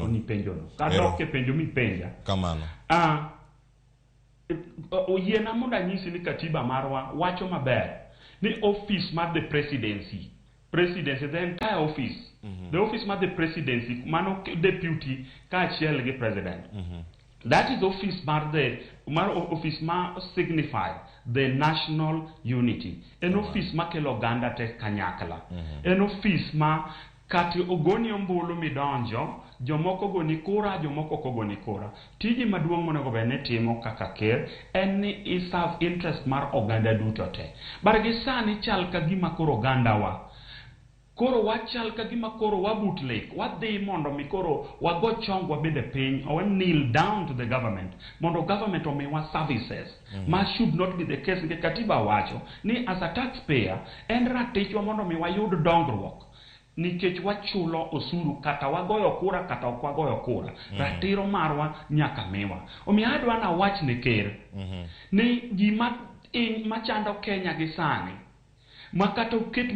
Duokoni penjono. Kadok e penjo mipenja. Kamano. Ah, oyiena mondo anyisi ni katiba marwa wacho maber ni office mar the presidency, the entire office, the office mar the presidency, mano deputy kaachiel gi president, that is office mar the mar office ma signify the national unity. En office makelo oganda te kanyakla. En office ma kata ogoni ombulu midonjo, jomoko ogoni kura, jomoko ok ogoni kura, tiji maduong' monego bed ni timo kaka ker en ni i serve interest mar oganda duto te. But gi sani chal ka gima koro ogandawa koro wachal ka gima koro wabut lek wadhi mondo mi koro wago chongwa bende piny or kneel down to the government mondo government omiwa services, ma should not be the case, nikech katiba wacho ni as a taxpayer en ratichwa mondo mi wayud dongruok nikech wachulo osuru, kata wagoyo kura kata ok wagoyo kura, ratiro marwa nyaka miwa. Omiyo adwa nawach ne ker ni gima machando Kenya gi sani ma kata oket